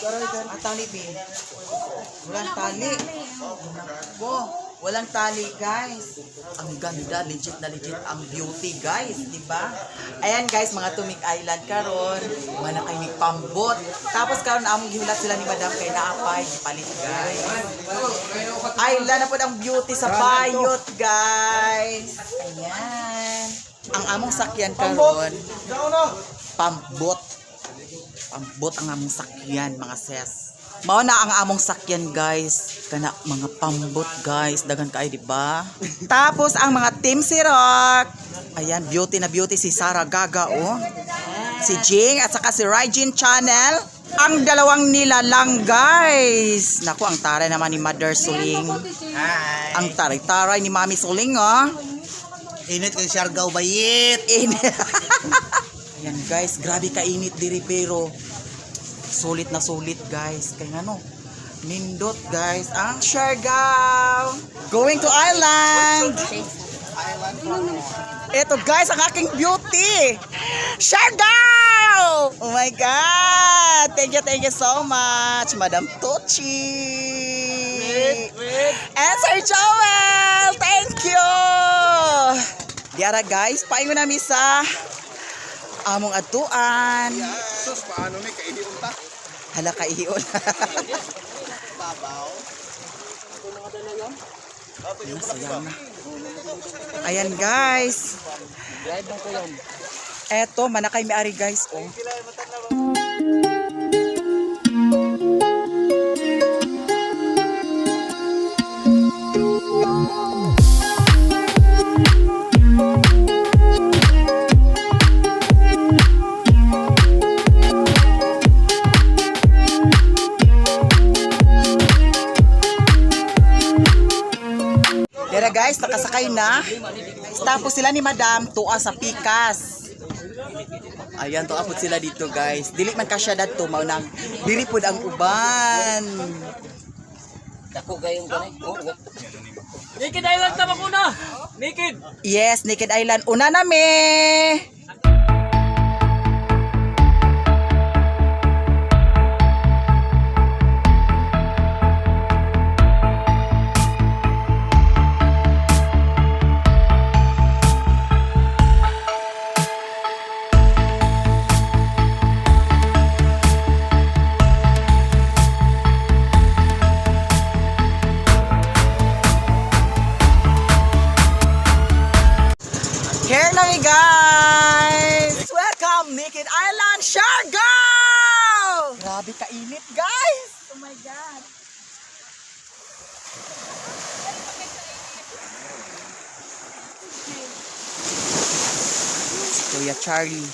Ang tali, be. Walang tali. Nako, walang tali, guys. Ang ganda, legit na legit ang beauty, guys, di ba? Ayan, guys, mga Tumig Island karon, manakay ni pambot. Tapos karon among gihulat sila ni Madam kay naapay palit, guys. Island na po ang beauty sa bayot, guys. Ayan. Ang among sakyan karon, pambot. Pambot ang among sakyan, mga ses. Mao na ang among sakyan, guys. Kana mga pambot, guys. Daghan kaayo, di ba? Tapos ang mga Team Sirok. Ayan, beauty na beauty si Sarah Gaga, oh. Si Jing at saka si Raijin Channel. Ang dalawang nilalang, guys. Naku, ang taray naman ni Mother Suling. Hi. Ang taray-taray ni Mami Suling, oh. Init kay Siargao bayit. Init. Ayan guys, grabe kainit diri pero sulit na sulit, guys. Kay ngano? Nindot, guys, ang Siargao. Going to island. Ito guys, ang aking beauty. Siargao! Oh my God! Thank you so much, Madam Tochi. And Sir Joel! Thank you! Diara guys, paingon nami sa among atuan. Sus, paano ni kaihion ta? Hala ka iyon. Babaw. Sayang na. Ayan guys. Eto, manakay mi ari guys oh. Dera guys, nakasakay na. Tapos sila ni Madam tuwa sa pikas. Ayan, tuwa po sila dito guys. Dili man kasya dadto mao nang diri pud ang uban. Dako gayong kanay. Naked Island ta bakuna. Naked. Yes, Naked Island. Una na me. Here na mi guys! Welcome Naked Island Siargao! Grabe kainit guys! Oh my God. Si Kuya Charlie.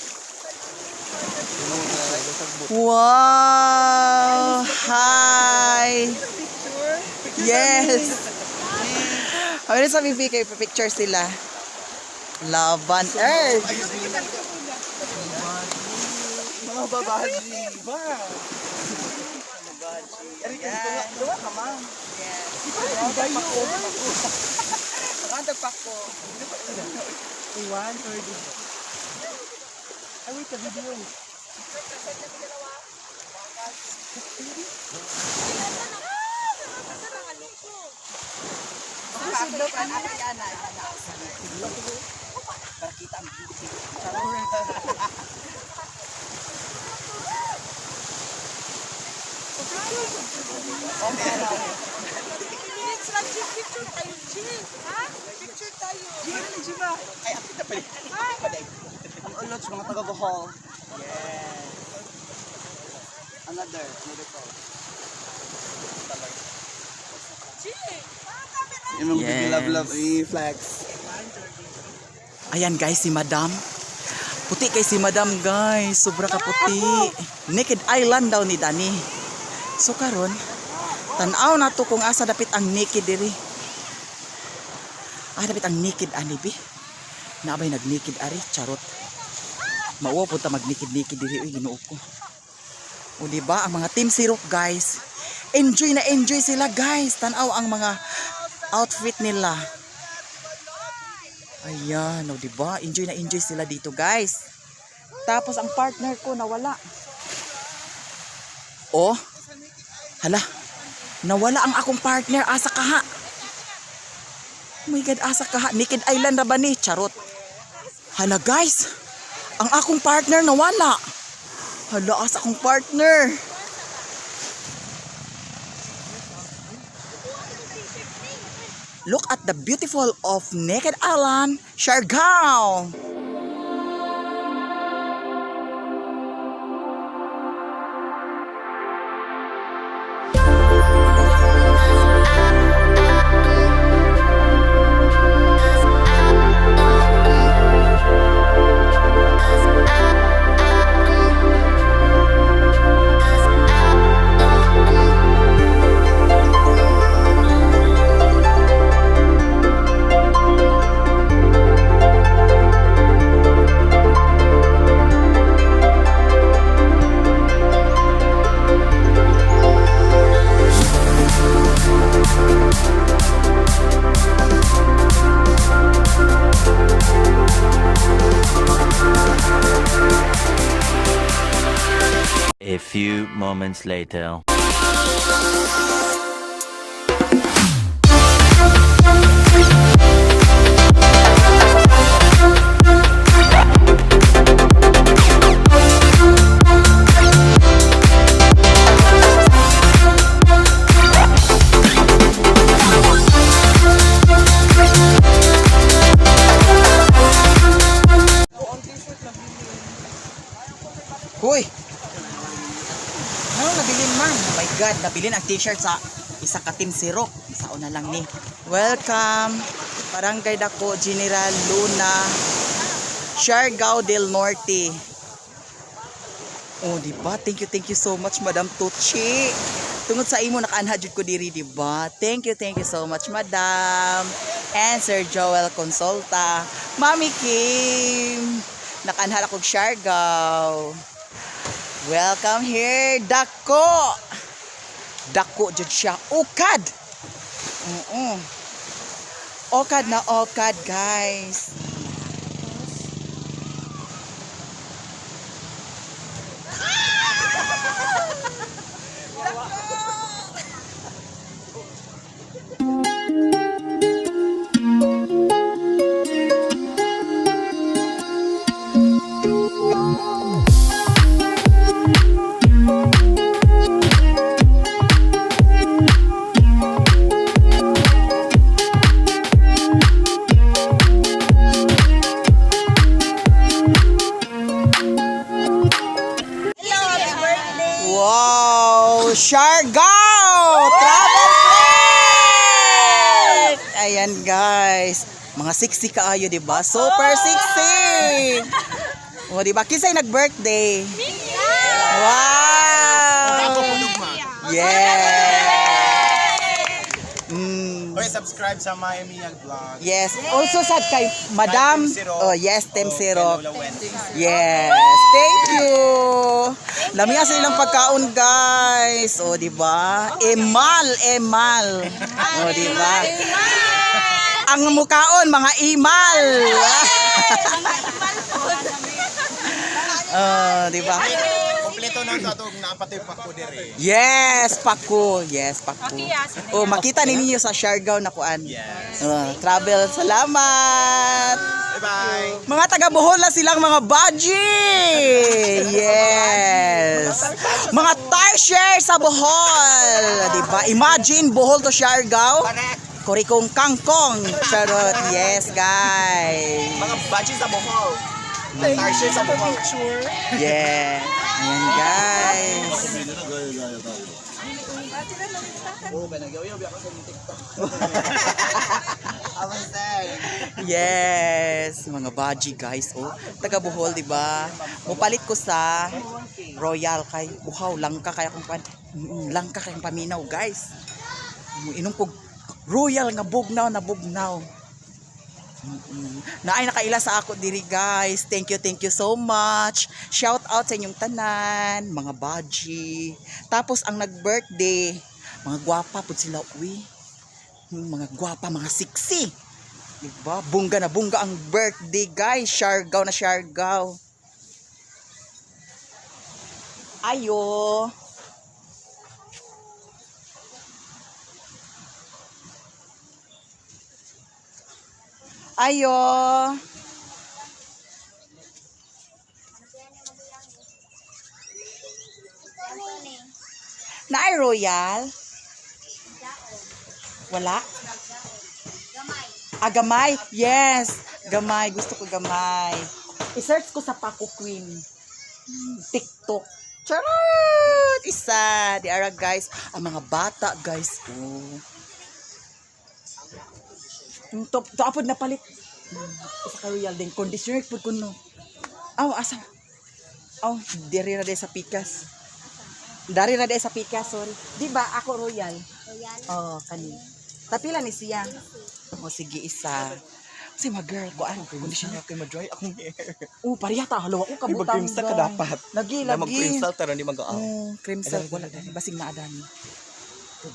Wow! Hi! Yes! Kami sa BBK, picture sila. Love on Earth! Mga babaji. Ba? Ayan. Duwa ka, ma'am. Yes. Makantag pa ko. Iwan or di. Ay, wait, the video. Para kita ang beauty. Minutes lang, Jim. Picture tayo, Jim. Ha? Picture tayo. Ay, akit na pala. Ang ulots, mga taga Bohol. Yes. Another, another call. Yung mga Yes. love, love, eh, flex. Ayan guys, si Madam. Puti kay si Madam guys. Sobra ka puti. Naked Island daw ni Dani. So karon, tan-aw na to kung asa dapit ang naked diri. Ah, dapit ang naked ani bi. Naabay nag-naked ari, charot. Mauwa po ta mag-naked-naked diri uy, Ginoo ko. O di ba ang mga Team Sirok guys. Enjoy na enjoy sila guys. Tan-aw ang mga outfit nila. Ayan, o, di ba? Enjoy na enjoy sila dito, guys. Tapos ang partner ko nawala. Oh. Hala, nawala ang akong partner. Asa kaha? Oh my God, asa kaha? Naked Island ra ba ni? Charot. Hala guys, ang akong partner nawala. Hala, asa akong partner? Look at the beautiful of Naked Island, Siargao. A few moments later. Hoy! Ano nabilin, ma'am? Oh my God, nabilin ang t-shirt sa isa ka Team Sirok. Isa na lang ni. Welcome, Barangay Dako, General Luna, Siargao del Norte. Oh, di ba? Thank you so much, Madam Tucci. Tungod sa imo nakaanha jud ko diri, di ba? Thank you so much, Madam. And Sir Joel Consulta. Mami Kim. Nakaanha ako og Siargao. Welcome here, Dako. Dako jud siya. Ukad. Oo. Okad na okad, guys. Wow! Siargao! Travel break! Ayan guys. Mga sexy kaayo, di ba? Super sexy! O, di ba? Kinsay nag-birthday? Wow! Yeah! Oy, subscribe sa Miami Young Vlog. Yes. Also sad kay Madam. Kay Tim Sirok. Oh, yes, Tim O, kay Sirok. Lola Wendy. Yes. Thank you. Lami sa ilang pagkaon, guys. O, di ba? Emal, emal. O, di ba? Ang mukaon, mga imal. Oh, di ba? Kompleto na ito atong naapatoy pa ko dire. Yes, paku. Yes, paku. Oh, makita ninyo sa Siargao na kuan. Yes. Oh, travel. Salamat. Bye-bye. Mga taga Bohol na silang mga baji. Yes. Mga tire sa Bohol. Di ba? Imagine Bohol to Siargao. Korikong kangkong. Charot. Yes, guys. Mga bachi sa Bohol. Tarsier sa Bohol. Yeah. Ayan, guys. Yes, mga baji guys. Oh, taga Bohol, di ba? Mupalit ko sa Royal kay buhaw langka kay akong pan langka kay paminaw, guys. Inom ko Royal nga bugnaw na bugnaw. Naay nakaila sa ako diri guys. Thank you so much. Shout out sa inyong tanan, mga baji. Tapos ang nag-birthday, mga gwapa pud sila uwi. Mga gwapa, mga sexy. Diba? Bungga na bungga ang birthday guys. Siargao na Siargao. Ayo. Ayo. Naay royal? Wala? Ah, gamay? Yes! Gamay. Gusto ko gamay. I-search ko sa Paco Queen. TikTok. Charot! Isa. Di ara, guys. Ang mga bata, guys. Oh. Yung top, tapod na palit. Isa ka royal din. Conditioner po kuno. Aw, asa? Aw, diri ra day sa pikas. Dari ra day sa pikas, sorry. Di ba ako royal? Royal. Oh, kani. Tapila ni siya. O sige, isa. Kasi ma girl ko ano, conditioner. Kay ma-dry akong hair. Oh, pareha ta halaw ako kabutang. Mag-cream silk ka dapat. Lagi, Na lagi. mag-cream silk taron di mag-out. Oh, cream silk wala dani basing naa dani.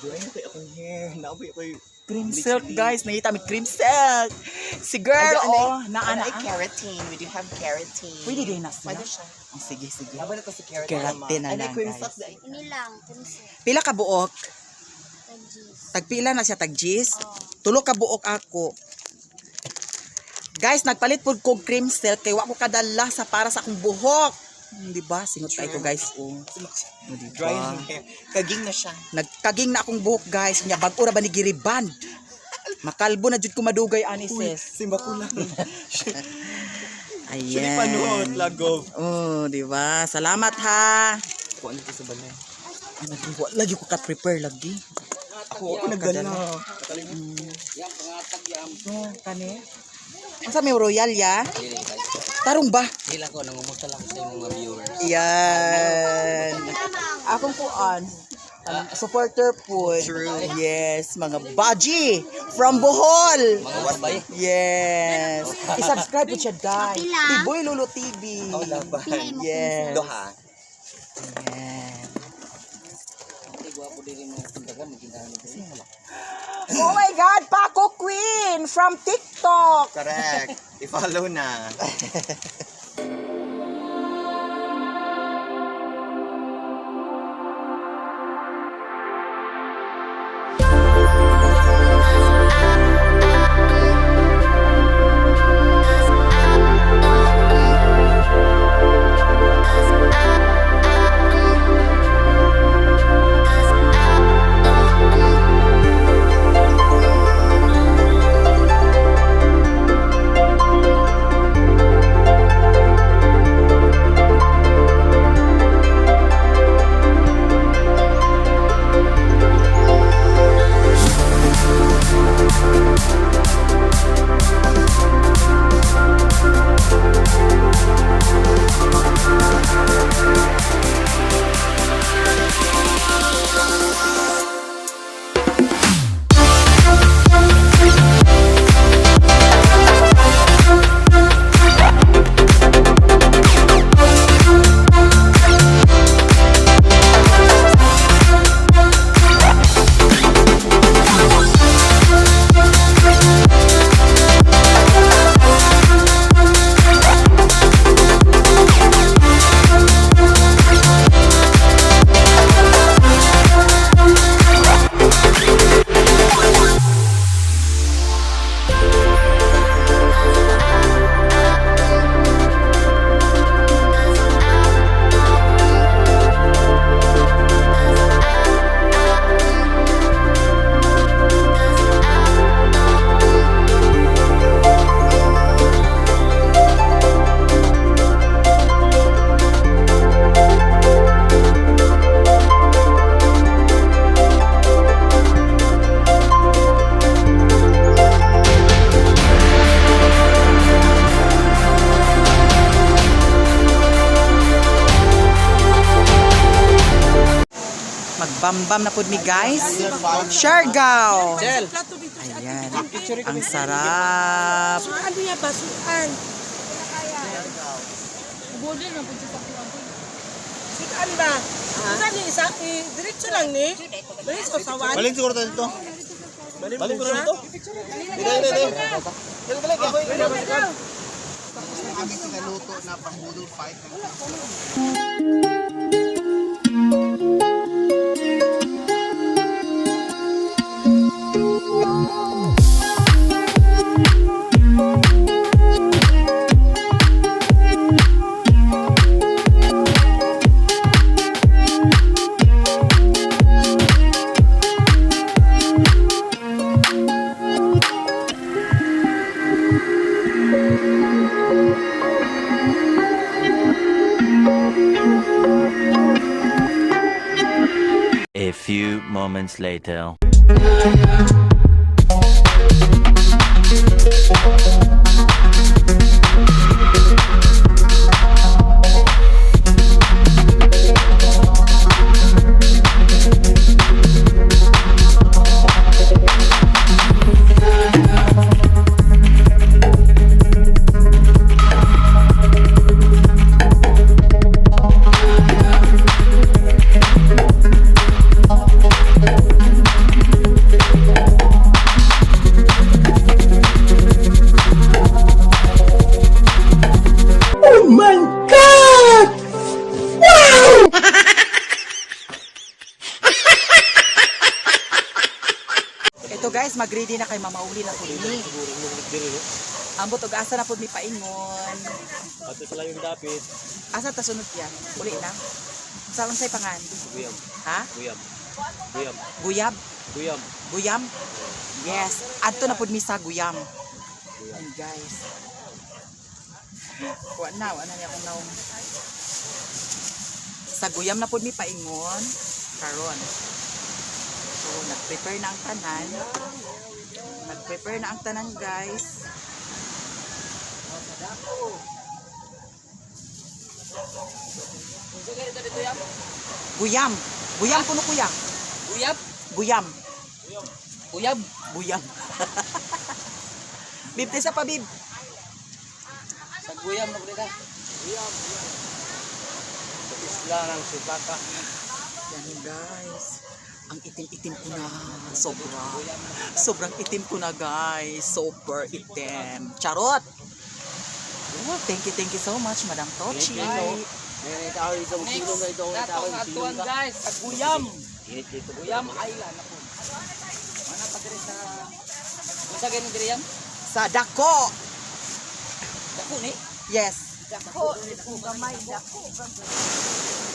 Dry na kay akong hair. Naaboy ako'y Cream silk, guys. Nakita mi cream silk. Si girl, oh, naa na. keratin. We do have keratin. Pwede din na siya. Pwede siya. Oh, sige, sige. Laban na to si keratin. Keratin na Ay, lang, cream guys. silk dai. Ini lang, kinse. Pila ka buok? Tagis. Tagpila na siya tag-gis. Tulo ka buok ako. Guys, nagpalit pud kog cream silk kay wa ko kadala sa para sa akong buhok. Di ba? Singot tayo ko, guys. Oh. Oh, di Dry ba? ang hair. Kaging na siya. Nagkaging na akong buhok, guys. Nya bag-o ra ba ni giriban? Makalbo na jud ko madugay ani sis. Simba ko lang. Ayan. Sili panuot, lagov. Oh, di ba? Salamat ha. Kuan dito sa balay. Ay, lagi, lagi ko ka-prepare lagi. Ako nagdala. Oh, kani. Unsa may royal ya? Tarong ba? Hindi lang ko, nangumusta lang ko sa imong mga viewers. Yan. Akong kuan. Supporter po. Yes, mga baji from Bohol. Mga kabay. Yes. I-subscribe po siya, guys. Pila? Tiboy Lolo TV. Oh, laban. Yes. Doha. Yes. Hindi, gwapo din yung mga tindagan, magtindahan nito. Oh my God, Paco Queen from TikTok. Correct. I-follow na. Magbambam na pud mi, guys. Siargao. Ayan. Ang sarap. Ano yan ba? Suan. Suan ba? Suan ni isa, eh, diretso lang ni. Diretso sa wan. Balik siguro tayo dito. Balik siguro dito. Dito, dito, dito. Dali, dali, dali. Tapos na aming sinaluto na pang-budol fight. few moments later. Ito guys, mag-ready na kay mamauli na pud ni. Ambot og asa na pud mi paingon. Ato sa layong dapit. Asa ta sunod ya? Uli na. Sa unsay pangan? Guyam. Ha? Guyam. Guyam. Guyab? Guyam. Guyam? Yes. Adto na pud mi sa Guyam. And guys. Wa na niya akong naong. Sa Guyam na pud mi paingon karon. So nag-prepare na ang tanan. Nag-prepare na ang tanan, guys. Unsa gani dito yam? Guyam. Guyam kuno kuya. Uyab? Guyam. Uyab. Guyam. Bib, tesa pa, bib. Sa guyam na ka. Sa isla ng Sipaka. Yan guys. Ang itim-itim ko na. Sobra. Sobrang itim ko na guys. Super itim. Charot! Oh, thank you so much, Madam Tochi. Next, datong atuan guys sa Guyam. Guyam Island na po. Mana pa diri sa Unsa gani diri yam? Sa Dako! Dako ni. Yes. Dako, dako gamay, dako.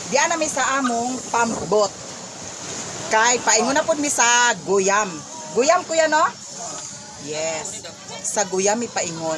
Diyan na mi sa among pambot. Kay paingon na pod mi sa Guyam. Guyam kuya no? Yes. Sa Guyam mi paingon.